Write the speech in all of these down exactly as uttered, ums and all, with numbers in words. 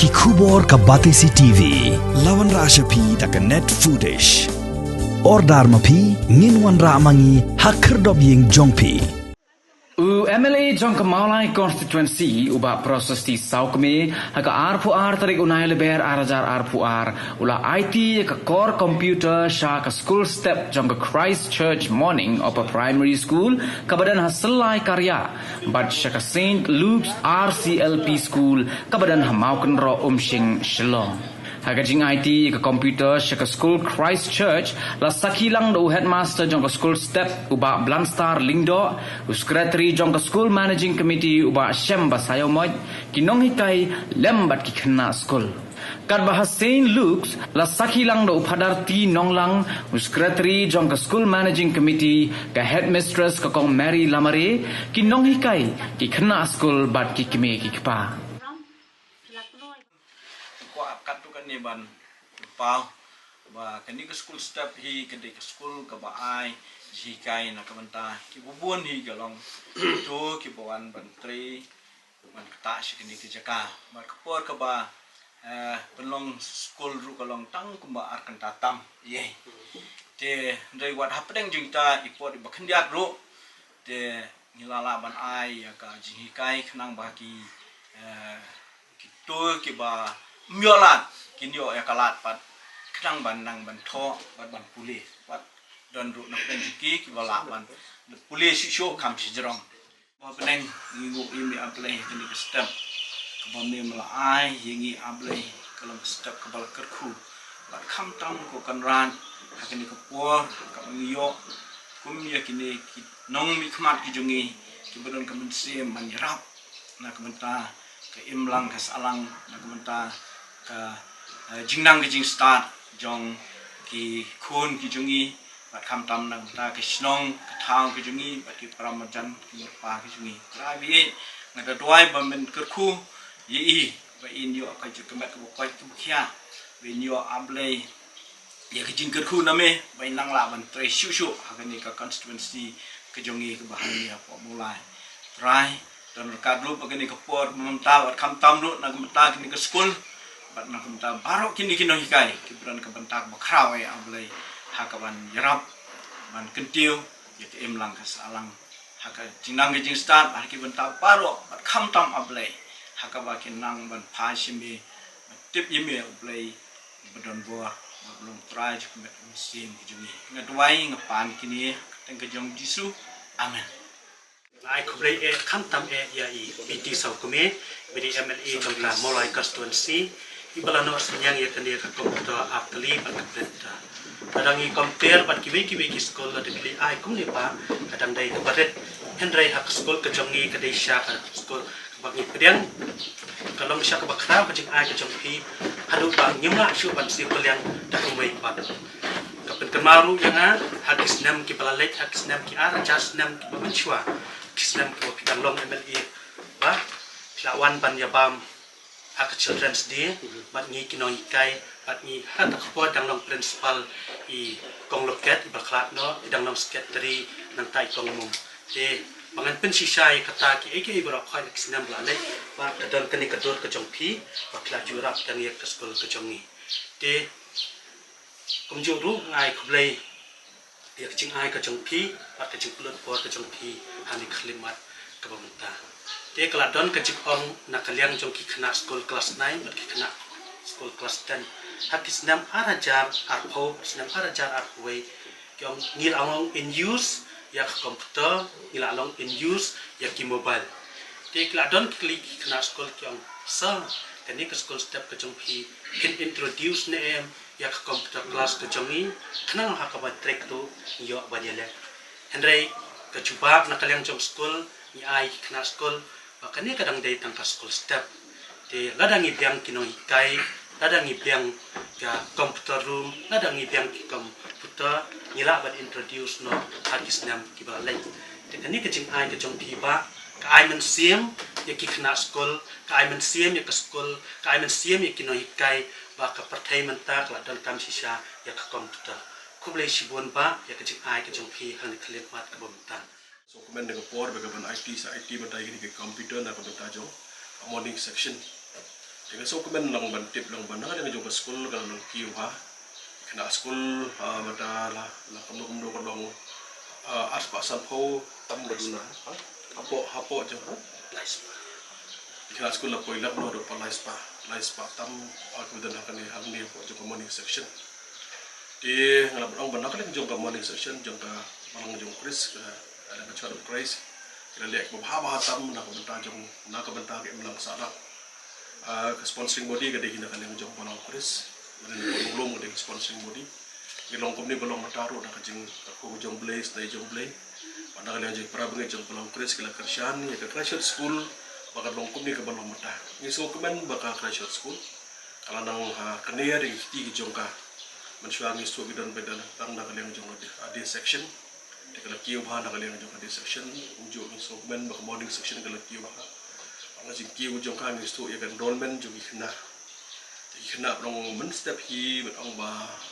Ki khubor ka Batesi T V. La wanrah sha phi da ka Net Foodish. Order ma phi, ngin wanrah ma ngi ha khyrdop ïing jong phi. U M L A jong ka Mawlai Constituency, u Bah Prasasti Sawkmie, ha ka arphew ar tarik u Naiïalber ar hajar arphew ar, u la aiti ïa ka core computer sha ka skul step jong ka Christ Church Morning Upper Primary School, kaba don ha Syllai Karya, bad sha ka Saint Luke's R C L P School, kaba don ha Mawkynroh Umshing, Shillong. Ha ka jingaiti ïa ka computer sha ka skul Christ Church, la sakhi lang da u headmaster jong ka skul step, u Bah Blanstar Lyngdoh, u secretary jong ka skul managing committee, u Bah Shem Basaiawmoit, ki nonghikai lem bad ki khynnah skul. Katba ha Saint Luke's, la sakhi lang da u Phadar T Nonglang, u secretary jong ka skul managing committee, ka headmistress ka Kong Mary Lamare, ki nonghikai, ki khynnah skul bad ki kmie ki kpa. Kwah ap katto katne ban pynpaw ba kane ka skul step hi ka dei ka skul kaba ai jinghikai na ka bynta kiba bun hi, ka long to kiba wan ban trei ban ktah sha kane ka jaka. Bad ka por kaba, eh, pynlong skul ruh ka long tang kumba ar kynta tam ïa. Te hynrei wat hapdeng jong kita i por iba khyndiat ruh, te ngi la lah ban ai ïa ka jinghikai khnang ba ki, eh, kito kiba ym ïoh lad kin ïoh ïa ka lad pat, khnang ban nang ban thoh bad ban pule. Wat don ruh na pdeng jong ki kiba lah ban pule shuh shuh kham shajrong. Ba bneng, ngi nguh ïa me A Blei ha kane ka step kaba me la ai ïa ngi A Blei, ka long ka step kaba la kyrkhu. Bad khamtam ko Kynrad, ha kane ka por kaba ngi ïoh kum ïa kine ki nongmihkhmat ki jong ngi kiba don ka mynsiem ban ïarap na ka bynta ka imlang ka sahlang, na ka bynta ka, eh, jingnang ka jingstad jong ki khun ki jong ngi, bad khamtam na ka bynta ka shnong ka thaw ki jong ngi, bad ki para marjan ki myrpa ki jong ngi. Trai ba ïeit, nga da duwai ba men kyrkhu ïa i, ba in ïoh ka jingkyrmen kaba koit kaba khiah, ba in ïoh A Blei ïa ka jingkyrkhu na me ba in nang lah ban trei shuh shuh ha kane ka constituency ka jong ngi kaba hangne hapoh Mawlai. Trai, don ryngkat ruh ba kane ka por mynta bad khamtam ruh na ka bynta kane ka skul bad na ka bynta baroh kine ki nonghikai kiba don ka bynta kaba khraw, eh A Blei, ha kaban ïarap ban kyntiew ïa ka imlang ka sahlang ha ka jingnang ka jingstad, ha ki bynta baroh bad khamtam A Blei ha kaba kin nang ban phai sha me, ban tip ïa me A Blei ba don bor, ba long Trai jong ka met ka mynsiem ka jong ngi. Nga duwai nga pan kine ha ka kyrteng ka jong U Jisu. Amen. Nga ai khublei eh khamtam eh ïa i P T Sawkmie, ba dei M L A jong ka Mawlai constituency, iba la noh synñiang ïa kane ka computer ar tylli bad ka printer. Lada ngi compare bad kiwei kiwei ki skul, lada ki leit ai kumne pat ka dang dei kaba rit. Hynrei ha ka skul ka jong ngi ka dei shisha ka skul kaba ngi pdiang, ka long shisha kaba khraw ka jingai ka jong phi, haduh ba ngim lah shuh ban siew pylliang da kumwei pat. Ka pynkynmaw ruh ïa nga, ha ki snem kiba la leit, ha ki snem ki ar hajar snem kiba mynshuwa, ki snem kiba phi dang long M L A, ba phi la wan ban ïabam ha ka Children's Day bad ngi ki nonghikai, bad ngi ha kata ka por dang long principal i Kong Loket iba la khlad noh, i dang long secretary nangta i Kong Mung. Te ba ngan pynshisha ïa kata, kiei kiei baroh khoit ha ki snem ba la leit, ba ka don kane ka dur ka jong phi ba phi la ju ïarap ïa ka skul ka jong ngi. Te kumjuh ruh nga ai khublei ïa ka jingai ka jong phi bad ka jingpynlut por ka jong phi ha kane ka khyllipmat kaba mynta. Te ka la don ka jingong na ka liang jong ki khynnah skul klas nine bad ki khynnah skul klas ten. Ha ki snem ar hajar arphew, snem ar hajar arphew wei, ki ong ngi la long in use ïa ka computer, ngi la long in use ïa ki mobile. Te ki la don ki kylli ki khynnah skul, ki ong, "Sir, kane ka skul step ka jong phi, phin introduce ne em ïa ka computer class ka jong ngi, khnang ha kaba trei ruh ngi ïoh ban ïaleh?" Hynrei ka jubab na ka liang jong skul, ngi ai ki khynnah skul ba kane ka dang dei tang ka skul step. Te lada ngi biang ki nonghikai, lada ngi biang ka computer room, lada ngi biang ki computer, ngi lah ban introduce noh ha ki snem kiba la leit. Te kane ka jingai ka jong phi ba ka ai mynsiem ïa ki khynnah skul, ka ai mynsiem ïa ka skul, ka ai mynsiem ïa ki nonghikai, ba ka pyrthei mynta ka la donkam shisha ïa ka computer. Khublei shibun ba ïa ka jingai ka jong phi ha kane ka khyllipmat kaba mynta. So, kumne da ka por ba ka ban aiti sa aiti mynta ïa kine ki computer na ka bynta jong ka morning section. Nga sngewkmen lang ban tip lang ba na ka liang jong ka skul ka long kiew bha. Khynnah skul, ah, mynta la, la kumno kumno ka long, ah, arspah sanphew tam ba duna, ha? Hapoh, hapoh jong, ha? Khynnah skul la poi lak noh haduh pat laispah, laispah tam, ah, kaba don hangne, hangne hapoh jong ka morning section. Te nga la ban ong ba na ka liang jong ka morning section jong ka balang jong Khrist, ka, ka Church of Christ, ki la leh kaba bha bha tam na ka bynta jong, na ka bynta ka imlang sahlang. Ah, ka sponsoring body ka dei hi na ka liang jong balang Khrist. Lane na ka lum ka dei ka sponsoring body. Ngi long kumne ba long mynta ruh na ka jingkyrkhu jong Blei, sdei jong Blei. Bad na ka liang jong para bangeit jong balang Khrist ki la kyrshan ïa ka Christ Church School ba ka long kumne kaba long mynta. Ngi sngewkmen ba ka Christ Church School ka la nang, ah, kane ïa ki kti ki jong ka. Mynshuwa ngi sngewthuh ki don ba don tang na ka liang jong ka day, ah, day section. Te ka la kiew bha na ka liang jong ka day section, kumjuh ngi sngewkmen ba ka morning section ka la kiew bha. Bad na ka jingkiew jong ka ngi sngewthuh ïa ka enrollment jong ki khynnah. Te ki khynnah ba long mynstep hi, ban ong ba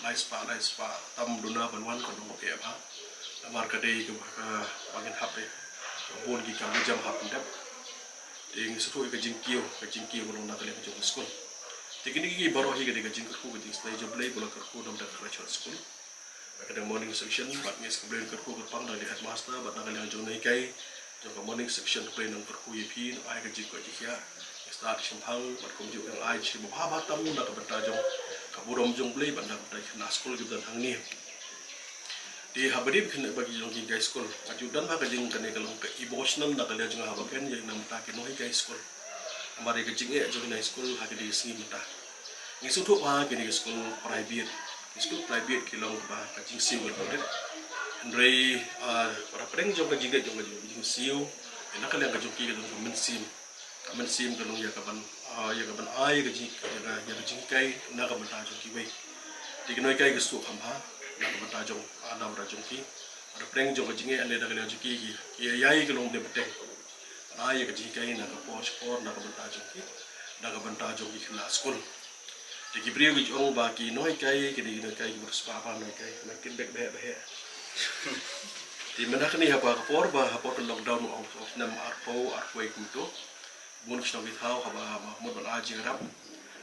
laispah, laispah tam duna ban wan ka long ka eh bha. Namar ka dei kaba, kaba ngin hap eh, ka bun ki kam jam hap dep. Te ngi sngewthuh ïa ka jingkiew, ka jingkiew ka long na ka liang jong ka skul. Te kine ki baroh hi ka dei ka jingkyrkhu, ka jingsnei jong Blei ba la kyrkhu na ka bynta ka Christ Church School. Ka dei morning section, bad ngi sa kyrpad kyrkhu kyrpang na ka liang headmaster, bad na ka liang jong nonghikai jong ka morning section, khublei nongkyrkhu ïa phi, nong ai ka jingkoit jingkhiah. Ngi stad shemphang, bad kumjuh nong ai jingkyrkhu bha bha tam na ka bynta jong ka burom jong Blei, bad na ka bynta ki khynnah skul kiba don hangne. Te haba dei kane ba ki jong ki high school, ka ju don ba ka jing kane ka long ka emotional na ka liang jong nga haba kren ïa na ka bynta ki nonghikai school. Namar ïa ka jingeh jong ki high school ha kine ki sngi mynta. Ngi sngewthuh ba kine ki skul private, ki skul private ki long ba ka jingsiew ka long rit. Hynrei, ah, para pdeng jong ka jingeh jong ka jingsiew, ïa na ka liang ka jong ki ka long ka mynsiem. Ka mynsiem ka long ïa ka ban, ah, ïa ka ban ai ka jing, ïa ka, ïa ka jinghikai na ka bynta jong kiwei. Te ki nonghikai ki sngewthuh kham bha na ka bynta jong, ah, na ka bynta jong ki. Para pdeng jong ka jingeh lane na ka liang jong ki, ki, ki ïai ka long de bteng. Ai ïa ka jinghikai na ka por sha por na ka bynta jong ki, na ka bynta jong ki khynnah skul. Te ki briew ki ju ong ba ki nonghikai ki dei ki nonghikai kiba riewspah bha, nonghikai kiba kit bek bheh bheh. Te mynta kane ha ka por ba ha por ka lockdown u ong u snem arphew arphew wei kumto, bun ki shnong ki thaw haba mut ban ai jingïarap.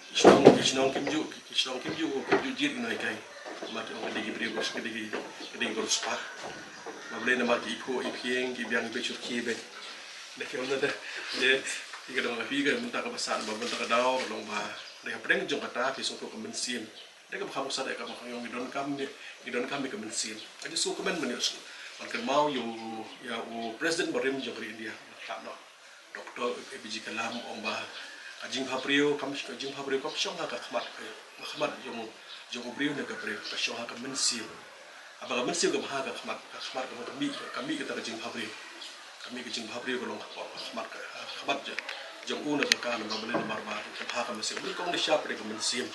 Ki shnong, ki shnong kim ju, ki shnong kim ju, kim ju jied ki nonghikai. Namar ki ong ka dei ki briew, ka dei ki, ka dei ki riewspah. Ba balei namar ki iphuh iphieng, ki biang ki beit shyrkhei beit. Dei ki ong na dei. Dei ki, ka dei ka phi ka mynta kaba sah, ba mynta ka daw ka long ba dei hapdeng jong kata ki sngewthuh ka mynsiem. Dei kaba kham sah, dei kaba kham ïong, ngi donkam, ngi donkam ïa ka mynsiem. Ka jingsngewkmen mynta ban kynmaw ïa u, ïa u President barim jong ka ri India. Ka noh. Doctor A P J Kalam ong ba ka jingbha briew kam, ka jingbha briew kam shong ha ka khmat, ka khmat jong, jong u briew ne ka briew, ka shong ha ka mynsiem. Haba ka mynsiem ka bha, ka khmat, ka khmat ka mih, ka mih kata ka jingbha briew. Ka mih ka jingbha briew ka long ka khmat, ka khmat jong u ne ka ka namar balei, namar ba ka bha ka mynsiem. Kong da shap ka mynsiem.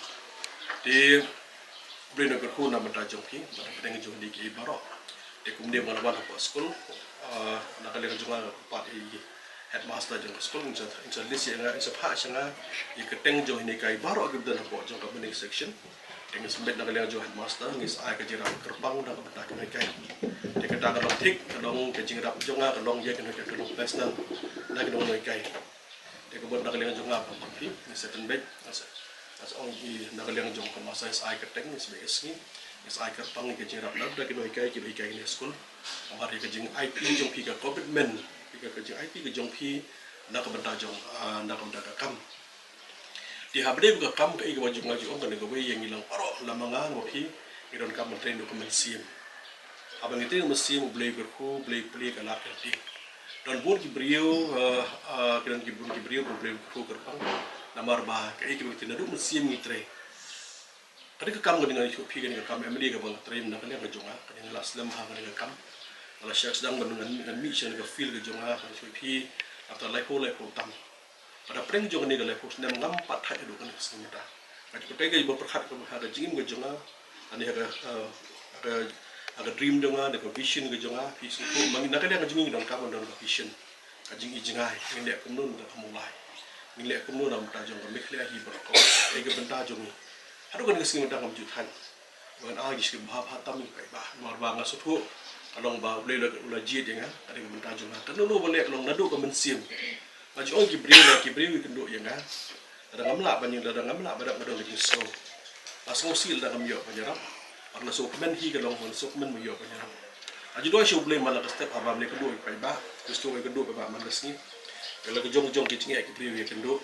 Te Khublei nongkyrkhu na ka bynta jong phi, na ka bynta jong ki baroh. Te kumne ba nga la wan hapoh skul, ah, na ka liang jong nga pat i headmaster jong ka skul, in sa, in sa list ïa nga, in sa phah sha nga ïa ka kyrteng jong ki nonghikai baroh kiba don hapoh jong ka morning section. Te ngi sa bit na ka liang jong headmaster, ngi sa ai ka jingïarap kyrpang na ka bynta ki nonghikai. Te kata ka long thik, ka long ka jingïarap jong nga, ka long ïa ki nonghikai, ka long personal na ki nonghikai. Te ka bun na ka liang jong nga ba phi, ngi sa pynbeit, ngi sa, ngi sa ong i na ka liang jong ka masa ngi sa ai kyrteng, ngi sa beit sngi, ngi sa ai kyrpang ïa ka jingïarap na ka bynta ki nonghikai kiba hikai kane ka skul. Namar ïa ka jing-, ai phi jong phi ka commitment, ïa ka, ka jing-, ai phi ka jong phi na ka bynta jong, ah, na ka bynta ka kam. Te haba dei ka kam kaei kaba jong nga jong kane kawei ïa ngi lang baroh, lada ma nga ma phi, ngi donkam ban trei na ka mynsiem. Haba ngi trei na ka mynsiem, U Blei u kyrkhu, U Blei u plie ka lad ka lynti. Don bun ki briew, eh, eh, ki don ki bun ki briew, U Blei u kyrkhu kyrpang. Namar ba kaei kaba ngi trei naduh mynsiem ngi trei. Kane ka kam kane nga ïathuh phi kane ka kam M L A kaba nga trei na ka liang ka jong nga, kane nga la slem ha kane ka kam. Nga la shah sdang ban ngan, ngan mih sha kane ka field ka jong nga, nga ïathuh phi, after laiphew laiphew tam. Bad hapdeng jong kane ka laiphew snem ngam pat thait haduh kane ka sngi mynta. Nga ju pynthei ka jingpyrkhat ka ha ka jingim ka jong nga, lane ha ka, eh, ha ka, ha ka dream jong nga, ne ka vision ka jong nga, phi sngewthuh ma ngi na ka liang ka jong ngi ngi donkam ban don ka vision. Ka jingïohi jong nga, ngin leh kumno na ka Mawlai. Ngin leh kumno na ka bynta jong ka Meghalaya hi baroh kawei. Ka bynta jong ngi. Haduh kane ka sngi mynta ngam ju thait. Ba ngan ai ki shakri bha bha tam ïa ki paidbah. Namar ba nga sngewthuh ka long ba U Blei u la, u la jied ïa nga, ka dei ka bynta jong nga. Kano kano ba leh ka long naduh ka mynsiem. Nga ju ong ki briew, ki briew ïakynduh ïa nga. Lada ngam lah ban ïa, lada ngam lah ban ïarap, nga don ka jingsngew. Nga sngewsih lada ngam ïoh ban ïarap. Bad nga sngewkmen hi ka long, nga sngewkmen ban ïoh ban ïarap. Nga ju duwai sha U Blei man la ka step haba U Blei kynduh ïa ki paidbah, Khristo ïa kynduh paidbah man la sngi. Ïa la ka jong jong ki jingeh ki briew ïa kynduh.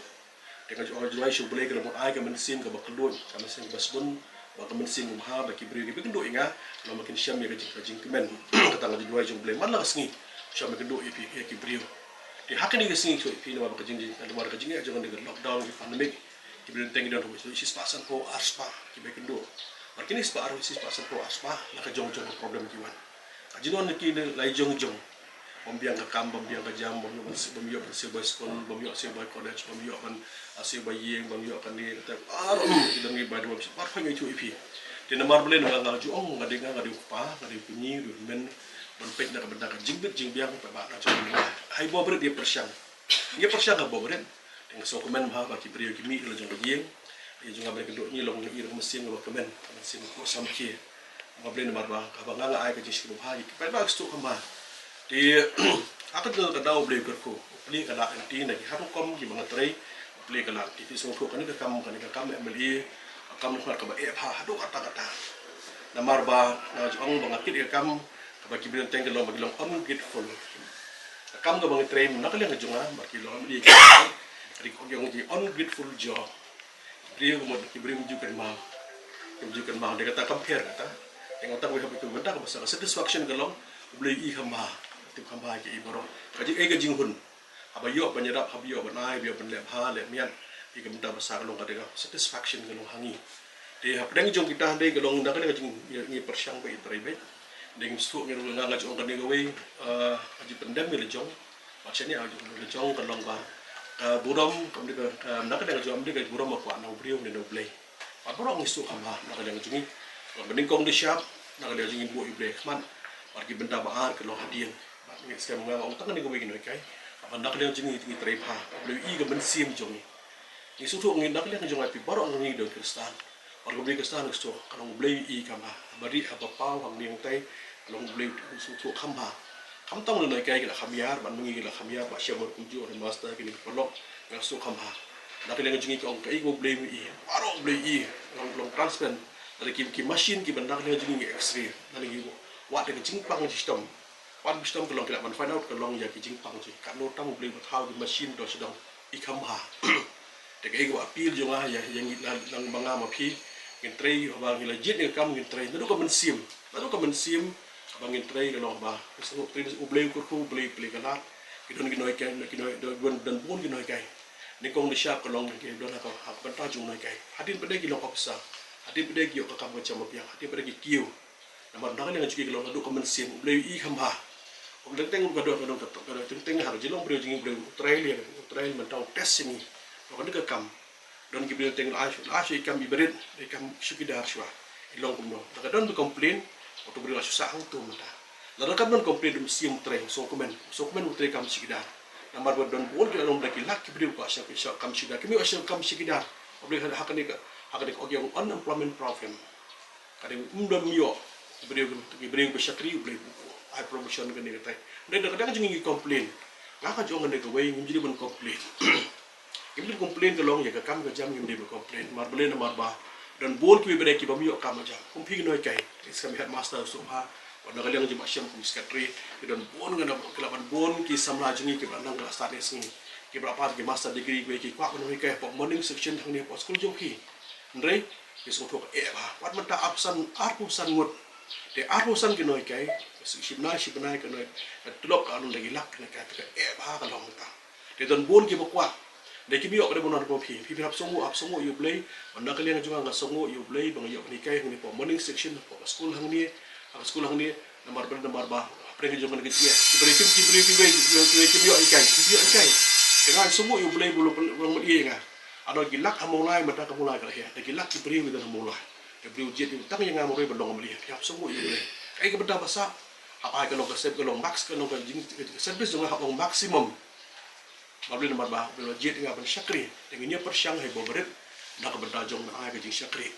Te nga ju, nga ju duwai sha U Blei ka la mut ai ka mynsiem kaba kylluid, ka mynsiem kaba sbun, bad ka mynsiem kaba bha ba ki briew kiba kynduh ïa nga, long ba kin shem ïa ka jing, ka jingkmen. Kata nga ju duwai sha U Blei man la ka sngi, shem ïa kynduh ïa phi, ïa ki briew. Te ha kane ka sngi shuh ïa phi namar ba ka jing, namar ka jingeh jong kane ka lockdown, ki pandemic, ki briew teng ki don ruh shispah sanphew arspah kiba kynduh. Bad kine shispah ar, shispah sanphew arspah, na ka jong jong ka problem ki wan. Ka jingwan na ki ne lai jong jong. Bym biang ka kam, bym biang ka jam, bym ïoh ban siew, bym ïoh ban siew bai skul, bym ïoh siew bai college, bym ïoh ban, ah, siew bai ïing, bym ïoh kane kata. Ar, um, ki dang ngi bai dum, bar khoi ngi shu ïa phi. Te namar Blei namar nga ju ong, nga dei nga, nga dei u kpa, nga dei u kñi, u dei u hynmen, ban peit na ka bynta ka jingbit jingbiang, paidbah na jong ngi. Hai Barit ïa pyrshang. Ïa pyrshang ha Barit. Te nga sngewkmen bha ba ki briew ki mih la jong ka ïing. Ïa jong nga ba kynduh ngi long ngi ïa ka mynsiem kaba kmen, ka mynsiem kaba samrkhie. Nga Blei namar ba kaba nga nga ai ka jingsngewbha ïa ki paidbah ki sngewthuh kham bha. Te ha ka dei ka daw U Blei u kyrkhu, U Blei ka lad lynti na ki har rukom kiba nga trei, U Blei ka lad lynti. Te sngewthuh kane ka kam, kane ka kam M L A, ka kam nukhat kaba eh bha haduh katta katta. Namar ba nga ju ong ba nga kit ïa ka kam kaba ki briew teng ki long ba ki long ungrateful. Ka kam kaba nga trei na ka liang ka jong nga ba ki long M L A ki long, ka dei ka ong ki ungrateful job. Ki briew ka mut ki briew kim ju kynmaw. Kim ju kynmaw, dei kata compare kata. Te nga tang wei haba ki mynta kaba sa ka satisfaction ka long U Blei i kham bha. Tip kham bha ki i baroh. Ka jing, eh, ka jinghun. Haba ïoh ban ïarap, haba ïoh ban ai, haba ïoh ban leh bha leh miat. Ïa ka mynta ba sa ka long ka dei ka satisfaction ka long ha ngi. Te hapdeng jong kita dei ka long na ka dei ka jing, ngi, ngi pyrshang ba i trei beit. Dei ngim sngewthuh ngi ruh nga nga ju ong kane kawei, eh, ka jingpyndem ngi la jong. Bad shane ka jong ka long ba ka burom, kam dei ka, ka, na ka liang ka jong, kam dei ka burom ba kwah na u briew ne na u Blei. Bad baroh ngi sngewthuh kham bha na ka liang ka jong ngi. Bad nyngkong da shap na ka liang ka jong ngi buh ïa u Blei khmat. Bad ki bynta ba ar ki long hadien. Bad ngi skhem nga ong tang kane kawei ki nonghikai. Bad na ka liang ka jong ngi ngi trei bha. U Blei i ka mynsiem jong ngi. Ngi sngewthuh ngi na ka liang ka jong ngi phi baroh ngi don Khristan. Bad ka Blei Khristan ngi sngewthuh ka long u Blei i kham bha. Haba rieh haba paw hangne hangtai ka long u Blei u sngewthuh kham bha. Khamtam u nonghikai ki la kham ïar, bad ma ngi ki la kham ïar, bad shem ruh kumjuh, u master kine ki paralok, nga sngewthuh kham bha. Na ka liang jong ngi ka ong kaei kaba u Blei u i, baroh u Blei u i, long, long transparent. Lada ki, ki machine kiba na ka liang jong ngi ki X-ray, lada ngi wad da ka jingpang shitom. Pang shitom ka long ki lah ban find out ka long ïa ki jingpang jong ngi. Katno tang u Blei u thaw ki machine don sha dong. I kham bha. Te kaei kaba appeal jong nga ïa, ïa ngi la, lang ma nga ma phi. Ngin trei haba ngi la jied ïa ka kam ngin trei. Naduh ka mynsiem. Naduh ka mynsiem. Haba ngin trei ka long ba. Ngi sngewthuh u Blei u kyrkhu, u Blei, u Blei ka lad. Ki don ki nonghikai, ki nonghikai, don, don bun ki nonghikai. Nyngkong da shap ka long ki don ha ka, ha ka bynta jong u nonghikai. Hadien pat de ki long officer. Hadien pat de ki ïoh ka kam ka jam ba biang. Hadien pat de ki kiew. Namar na ka liang jong ngi ka long naduh ka mynsiem, u Blei u i kham bha. U Blei teng ka don, ka don, ka don, teng teng ha ka jinglong briew jong ngi u Blei u trial ïa, u trial mynta u test ïa ngi. Ka don ka kam. Don ki briew teng la, la shu i kam i barit, i kam chowkidar shuwa. I long kumno. Lada ka don ba complain, uto u briew la shu sah hangto mynta. Lada ka don complain u mynsiem u trei, u sngewkmen, u sngewkmen u trei kam chowkidar. Namar ba don bun ki la long ba ki lak ki briew ka sha, sha kam chowkidar. Ki mih sha kam chowkidar. U Blei ha kane ka, ha kane ka ong unemployment problem. Ka dei um don ïoh. Ki briew, ki briew ba shakri, u Blei u ai promotion kane katai. Dei da ka dang jong ngi complain. Nga ka jong kane kawei ngim ju dei ban complain. Ngim dei complain ka long ïa ka kam ka jam ngim dei ban complain. Namar balei namar ba don bun kiwei ba dei ki bym ïoh kam ka jam. Kum phi ki nonghikai. Ki skhem headmaster sngewbha. Bad na ka liang jong ba shem kum secretary. Ki don bun ngan ki la ban bun ki samla jong ngi kiba nang ka la stad ne sngi. Kiba la pass ki master degree kiwei ki kwah ban nonghikai hapoh morning section hangne hapoh skul jong phi. Hynrei ki sngewthuh ka eh bha. Wat mynta arphew san, arphew san ngut. Te arphew san ki nonghikai, shi bnai, shi bnai ki nonghikai, ka tulop ka long da ki lak ki nonghikai, te ka eh bha ka long mynta. Te don bun kiba kwah. Te kim ïoh ka dei bun na phi, phi hap sngewnguh, hap sngewnguh ïa u Blei. Bad na ka liang jong nga nga sngewnguh ïa u Blei ba nga ïoh ban hikai hangne hapoh morning section, hapoh skul hangne, ha ka skul hangne, namar ba, namar ba hapdeng jong kane ka jingeh. Ki briew kim, ki briew kim, ki briew kim ïoh hikai, kim ïoh hikai. Te nga sngewnguh ïa u Blei ba u long, ba u long ïa nga. Ano ki lak ha Mawlai, mynta ka Mawlai ka la heh. Da ki lak ki briew ki don ha Mawlai. Ki briew jied ki tang ïa nga marwei ban long M L A. Ki hap sngewnguh ïa u Blei. Kaei ka bynta ba sah. Hap ai ka long ka sep, ka long marks, ka long ka jing, ka service jong nga hap long maximum. Ba u Blei namar ba u Blei u la jied ïa nga ban shakri. Te ngin ïa pyrshang ha i ba barit. Na ka bynta jong ban ai ka jingshakri.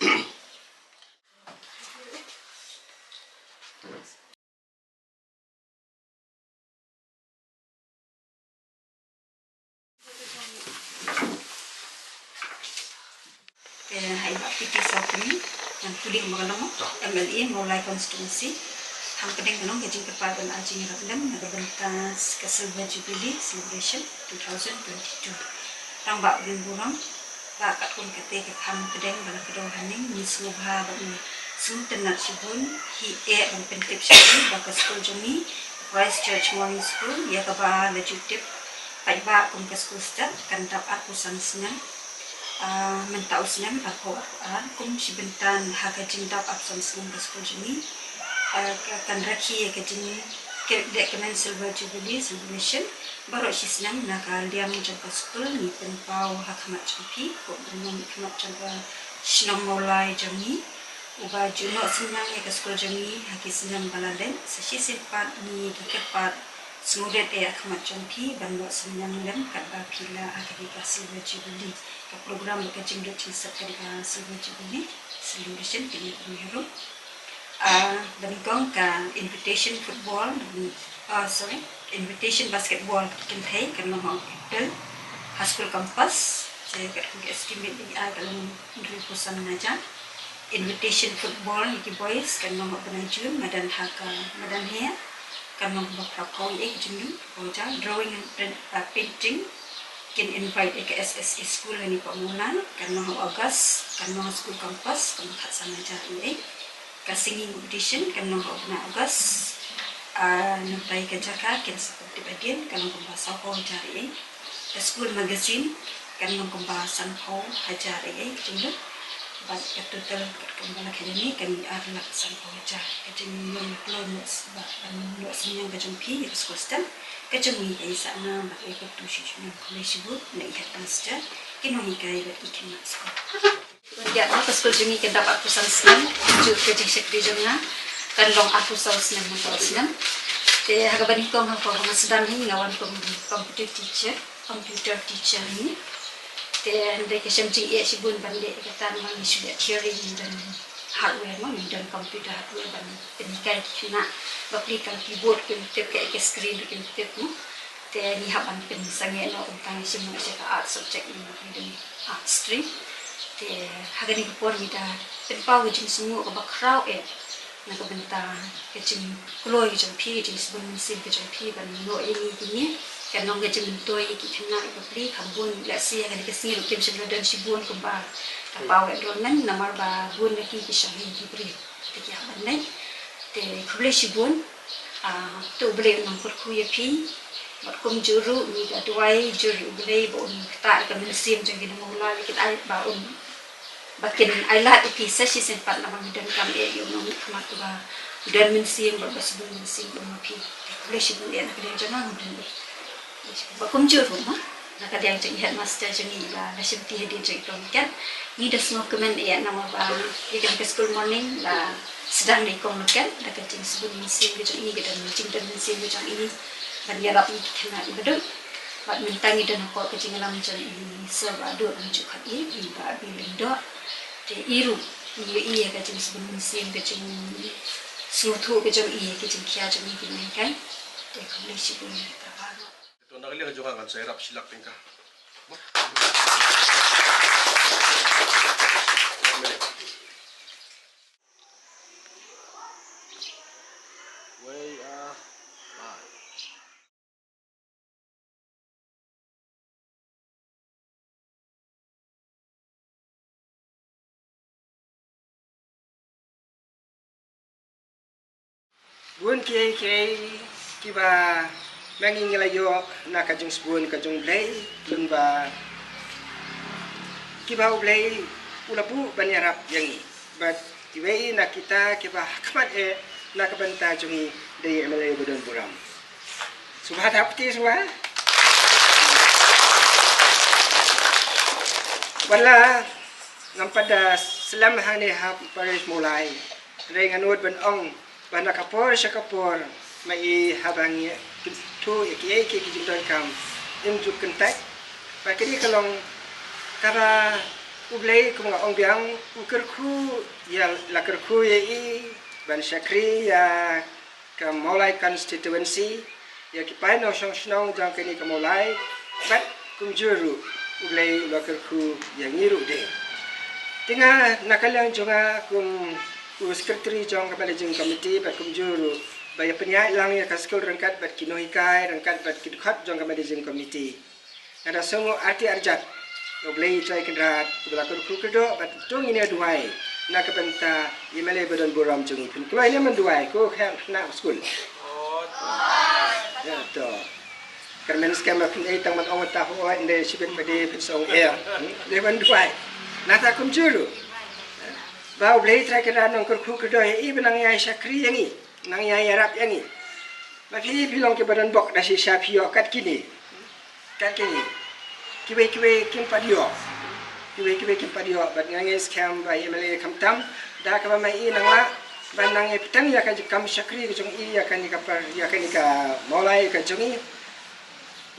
Eh, hai ba piti sa pini, ngan pule ma ka long, M L A Mawlai constituency. Hang pdeng ka long ka jingkyrpad ban ai jingïarap lem na ka bynta ka Silver Jubilee Celebration two thousand twenty-two. Tang ba u dang burom, ba katkum kata ka kham pdeng ba la kdew haneng, ngi sngewbha ba ngi sngewtynnat shibun, hi eh ban pyntip shibun ba ka skul jong ngi, Christ Church Morning School, ïa kaba la ju tip paidbah kum ka skul step, kan dap arphew san snem. Ah, mynta u snem arphew arphew ar, kum shi bynta ha ka jingdap arphew san snem ka skul jong ngi. Ah, ka, kan rakhe ïa ka jing, ka, leh kmen Silver Jubilee Celebration baroh shi snem. Na ka liang jong ka skul ngi pynpaw ha khmat jong phi, ko bynriew ha khmat jong ka shnong Mawlai jong ngi, uba ju noh synñiang ïa ka skul jong ngi ha ki snem ba la leit. Sa shisien pat ngi da kyrpad sngewrit ïa ka khmat jong phi ban noh synñiang lem katba phi la ha kane ka Silver Jubilee. Ka program bad ka jingduh jingset kane ka Silver Jubilee Celebration kane ka ruh. Ah, ba nyngkong ka invitation football, ah, sorry, invitation basketball kynthei kan long ha April ha school campus. Te katkum ka estimate ba ngi ai ka long hynriewphew san hajar. Invitation football ïa ki boys kan long ha u bnai June, madan ha ka, madan heh kan long ba phra phew, eh, June, phew hajar. Drawing and print, ah, painting kin invite ïa ka S S A school ha Nongpoh Mawlai, kan long ha August, kan long ha school campus, kan long khatsan hajar, eh. Ka singing competition kan long ha u bnai August. Ah, nangta ïa ka jaka kin sa pyntip hadien, kan long kumba sawphew hajar, eh. Ka school magazine kan long kumba sanphew hajar, eh, ka jinglut. Bad ka total katkum ba la khie ne kan long ar lak sanphew hajar. Ka jingïarap kloi noh ba ban noh synñiang ka jong phi ïa ka school step. Ka jong ngi ka ïa sah na ba ka ïa ka tu shi jong ngi. Khublei shibun na i headmaster, ki nonghikai bad ki khynnah skul. Ïa, na ka skul jong ngi kan dap arphew san snem, ju ka jingshakri jong nga kan long arphew saw snem na ka snem. Te ha kaba nyngkong ha ka, ha nga sdang hi nga wan kum computer teacher, computer teacher ni. Te hynrei ka shem jingeh shibun ban leh kata namar ngi shu leh theory, ngi don hardware mo, ngi don computer hardware ban pynhikai ki khynnah. Bapli kam keyboard kim tip, ka, ka screen kim tip mo. Te ngi hap ban pynsangeh noh, kumta ngi shim noh sha ka art subject, ngi don art stream. Te ha kane ka por ngi da pynpaw ka jingsngewnguh kaba khraw eh na ka bynta ka jingkloi ka jong phi, ka jingsbun mynsiem ka jong phi ban noh ïa ngi kine. Kan long ka jingmyntoi ïa ki khynnah ïa bapli, kham bun, lehse ha kane ka sngi ruh kim shym la don shibun kumba ka paw enrollment namar ba bun na ki ki shong hi ki briew. Te ki hap ban leit. Te khublei shibun. Ah, to U Blei un nang kyrkhu ïa phi. Bad kumjuh ruh ngi da duwai jur ïa U Blei ba un ktah ïa ka mynsiem jong ki nongmawlai, kin ai ba un, ba kin ai lad ïa phi sa shisien pat namar ngi donkam eh ïa u nongmihkhmat uba don mynsiem bad ba sbun mynsiem kum ma phi. Te khublei shibun eh na ka liang jong nga, ngam don ei. Ba kumjuh ruh ma, na ka liang jong i headmaster jong ngi ba la shimti hadien jong i kong Loket. Ngi da sngewkmen eh namar ba ïa kane ka school morning la sdang da i kong Loket, da ka jingsbun mynsiem ka jong i, ka don jingdon mynsiem ka jong i ban ïarap ïa ki khynnah kiba duk. Bad mynta ngi don hapoh ka jingïalam jong i Sir Bah Dukh Rangjitkhot, i Bah Abi Lyngdoh. Te i ruh ngi ïohi ïa ka jingsbun mynsiem, ka jingsngewthuh ka jong i, ka jingkhia jong i ki nonghikai. Te khublei shibun ïa kata baroh. To na ka liang jong nga ngan sa ïarap shi lak tyngka. Wei, ah, bye. Bun kiei kiei kiba ma ngi ngi la ïoh na ka jingsbun ka jong U Blei, lyngba kiba U Blei u la buh ban ïarap ïa ngi. Bad kiwei na kita kiba ha khmat eh na ka bynta jong ngi dei i M L A ba don burom. Sngewbha tap kti sngewbha. Wan la ngam pat da slem hangne ha parish Mawlai. Hynrei nga nud ban ong ba na ka por sha ka por ma i haba ngi kyntu ïa kiei kiei ki jingdonkam im ju kyntait. Ba kine ka long kaba U Blei kum nga ong biang u kyrkhu ïa, la kyrkhu ïa i ban shakri ïa ka Mawlai constituency, ïa ki paid nongshong shnong jong kane ka Mawlai, bad kumjuh ruh U Blei u la kyrkhu ïa ngi ruh de. Nga na ka liang jong nga kum u secretary jong ka managing committee bad kumjuh ruh ba ïa pynïaid lang ïa ka skul ryngkat bad ki nonghikai ryngkat bad ki dkhot jong ka managing committee. Nga da sngew arti arjat. U Blei Trai Kynrad uba la kyrkhu kyrdoh bad to ngin ïa duwai na ka bynta ïa ma lei ba don burom jong ngi. Phin kloi ne men duwai ko khem na skul. Ïa to. Kyrmen skhem ba phin ei tang ban ong ta ho oi nde shibit ba de phin song eh. Hmm? Lei ban duwai. Na ta kumjuh ruh ba U Blei Trai Kynrad un kyrkhu kyrdoh ïa i ba nang ïa shakri ïa ngi. Nang ïa ïarap ïa ngi. Ma phi phi long kiba don bok da shisha phi ïoh kat kine. Kat kine. Kiwei kiwei kim pat ïoh. Kiwei kiwei kim pat ïoh bad nga ngeit skhem ba ïa ma lei khamtam da kaba ma i nang lah ban nang ïa ptang ïa ka kam shakri ka jong i ïa kane ka par ïa kane ka mawlai ka jong i.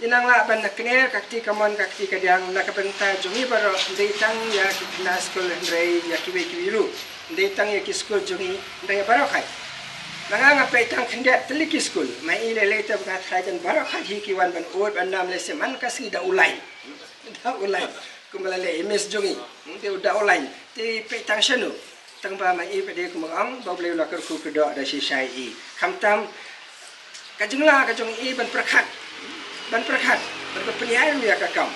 I nang lah ban kner ka kti kamon ka kti kadiang na ka bynta jong i baroh, ym dei tang ïa ki khynnah skul hynrei ïa kiwei kiwei ruh. Ym dei tang ïa ki skul jong i hynrei ïa baroh khat. Nga nga peit tang khyndiat tylli ki skul, ma i lei lei te ba nga tharai jan baroh khat hi ki wan ban ud ban nam lehse man ka sngi da u lain. Da u lain. Kumba la leh i miss jong i. Te u da u lain. Te peit tang shano. Tang ba ma i pat de kumba ong ba U Blei u la kyrkhu kyrdoh da shisha ïa i. Khamtam ka jingla ka jong i ban pyrkhat. Ban pyrkhat. Ban pynïaid ruh ïa ka kam.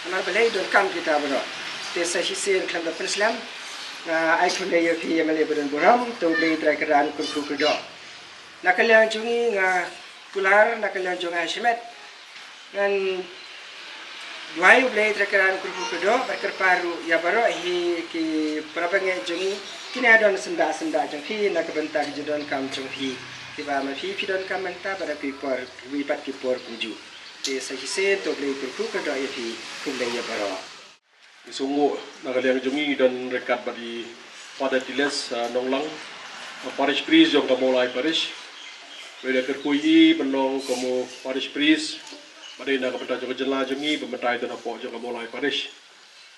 Namar balei donkam kita baroh. Te sa shisien khlem da pynslem nga ai khublei ïa phi ïa ma lei ba don burom, to U Blei Trai Kynrad un kyrkhu kyrdoh. Na ka liang jong i nga kular, na ka liang jong nga shimet. Ngan duwai U Blei Trai Kynrad un kyrkhu kyrdoh bad kyrpad ruh ïa baroh hi ki para bangeit jong i, kine don syndah syndah jong phi na ka bynta ki jingdonkam jong phi. Kiba ma phi phi donkam mynta bad ha ki por kiwei pat ki por kumjuh. Te sa shisien to U Blei kyrkhu kyrdoh ïa phi, khublei ïa baroh. Ngi sngewnguh na ka liang jong ngi ngi don ryngkat bad i Father Tiles, ah, Nonglang, ah, parish priest jong ka Mawlai parish. Ba i la kyrkhu ïa i ban long kum u parish priest. Ba dei na ka bynta jong ka jylla jong ngi ba mynta i don hapoh jong ka Mawlai parish.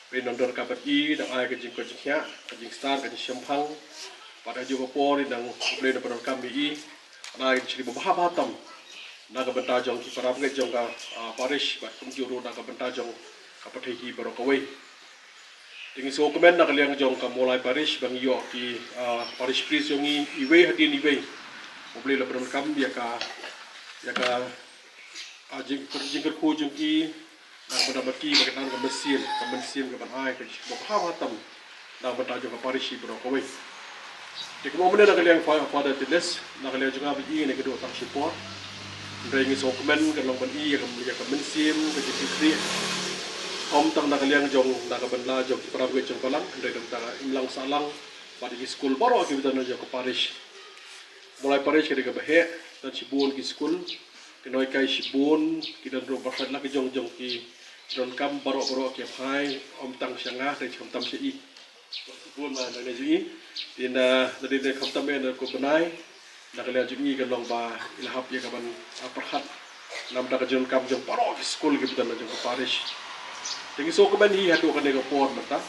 Ba i nang don ryngkat bad i nang ai ka jingkoit jingkhiah, ka jingstad, ka jingshemphang. Bad ha kajuh ka por i nang U Blei nang pyndonkam ïa i. Nang ai ka jingshakri ba bha bha tam na ka bynta jong ki para bangeit jong ka, ah, parish bad kumjuh ruh na ka bynta jong ka pyrthei hi baroh kawei. Te ngi sngewkmen na ka liang jong ka Mawlai parish ba ngi ïoh ki, ah, parish priest jong ngi iwei hadien iwei. U Blei la pyndonkam ïa ka, ïa ka, ah, jing, jingkyrkhu jong ki. Nang ba dang ba ki ba ka nang ka mynsiem, ka mynsiem ka ban ai ka jingkyrkhu ba bha bha tam. Nang ba dang jong ka parish hi baroh kawei. Te kumba mynne na ka liang Fa-, Father Tiles, na ka liang jong nga ba i ne ka duh tang shipor. Hynrei ngi sngewkmen ka long ban i ïa ka, ïa ka mynsiem ka jingkyrkhu. Ym tang na ka liang jong, na ka bynta jong ki para bangeit jong balang, hynrei dang tang imlang sahlang bad ïa ki skul baroh ki ba don jong ka parish. Mawlai parish ka dei kaba heh, don shibun ki skul. Ki nonghikai shibun, ki don ruh ba khat la ki jong jong ki donkam baroh baroh ki phai, ym tang sha nga, hynrei khamtam sha i. Bun ma na ngi ji. Te na, na dei khamtam ïa na ko bnai. Na ka liang jong i ka long ba i la hap ïa ka ban, ah, pyrkhat. Namar ka jingdonkam jong baroh ki skul ki ba don jong ka parish. Te ngi sngewkmen hi haduh kane ka por mynta.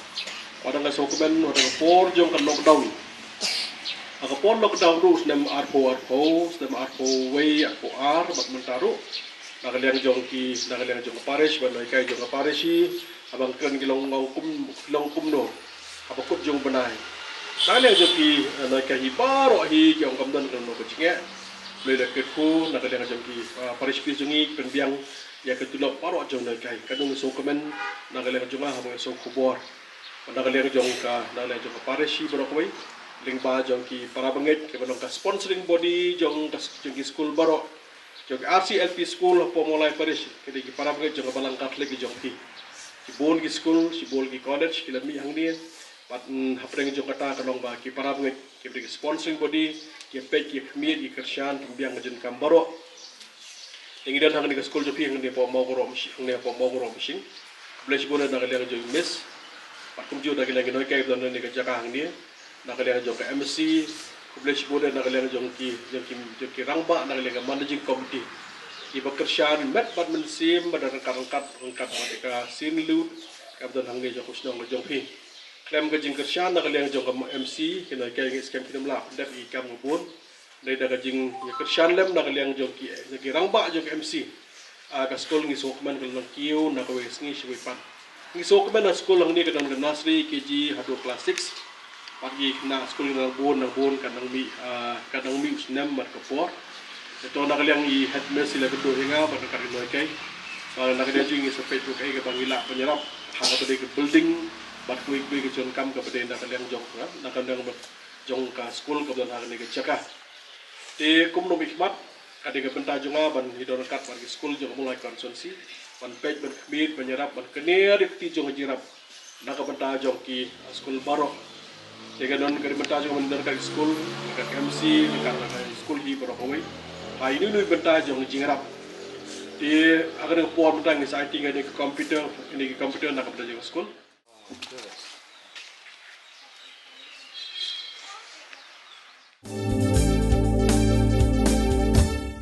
Wat la ngi sngewkmen, wat la ka por jong ka lockdown. Ha ka por lockdown ruh snem arphew arphew, snem arphew wei, arphew ar, bad mynta ruh. Na ka liang jong ki, na ka liang jong ka parish, bad nonghikai jong ka parish hi, haba ngi kren ki long kum, long kumno. Haba kut jong bnai. Na ka liang jong ki, eh, nonghikai hi baroh hi, ki ong kam don kano kano ka jingeh. Lei la kyrkhu, na ka liang jong ki, ah, parish priest jong ngi, pynbiang, ïa ka tulop baroh jong nonghikai. Ka nong sngewkmen, na ka liang jong nga, haba ngi sngew khubor. Na ka liang jong ka, na ka liang jong ka parish hi baroh kawei. Lyngba jong ki para bangeit, kiba long ka sponsoring body, jong ka, jong ki skul baroh. Jong ki R C L P school, hapoh Mawlai parish. Ki dei ki para bangeit, jong ka balang Catholic, jong ki. Shibun ki skul, shibun ki college, ki la mih hangne. Bad, mm, hapdeng jong kata ka long ba, ki para bangeit, kiba dei ki sponsoring body, ki peit, ki khmih, ki kyrshan, ki biang ka jingkam baroh. Te ngi don hangne ka skul jong phi hangne hapoh Mawkroh Mashing, hangne hapoh Mawkroh Mashing. Khublei shibun na ka liang jong i Miss. Bad kumjuh na ka liang ki nonghikai ba don hangne ka jaka hangne. Na ka liang jong ka M C. Khublei shibun na ka liang jong ki, jong ki, jong ki rangbah na ka liang ka managing committee. Kiba kyrshan met bad mynsiem bad ryngkat ryngkat ryngkat bad ka sien lut. Kaba don hangne jong ka shnong ka jong phi. Khlem ka jingkyrshan na ka liang jong ka M C, ki nonghikai ngi skhem kim lah pyndep ïa ki kam kiba bun. Dei da ka jingkyrshan lem na ka liang jong ki, jong ki rangbah jong ka M C. Ah, ka skul ngi sngewkmen ka la long kiew na kawei ka sngi sha kawei pat. Ngi sngewkmen na skul hangne ka don ka nursery, K G haduh class six. Bad ki khynnah skul ngi nang bun nang bun ka nang mih, ah, ka nang mih u snem bad ka por. Te to na ka liang i headmistress i la kynduh ïa nga bad ka kat ka nonghikai. Bad na ka liang jong ngi sa peit ruh kaei kaba ngi lah ban ïarap ha kaba dei ka building bad kiwei kiwei ki jingdonkam kaba dei na ka liang jong, na ka liang jong ka skul kaba don ha kane ka jaka. Te kum u nongmihkhmat, ka dei ka bynta jong nga ban ïadon ryngkat bad ki skul jong ka Mawlai constituency ban peit, ban khmih, ban ïarap, ban kane ka dei ka kti jong ka jingïarap na ka bynta jong ki skul baroh. Te ka don ka dei bynta jong nga ban ïadon ryngkat ki skul, ryngkat ka M C, ryngkat ka skul hi baroh kawei. Ha ine i bynta jong ka jingïarap. Te ha kane ka por mynta ngi sa aiti ïa kane ka computer, kane ka computer na ka bynta jong ka skul.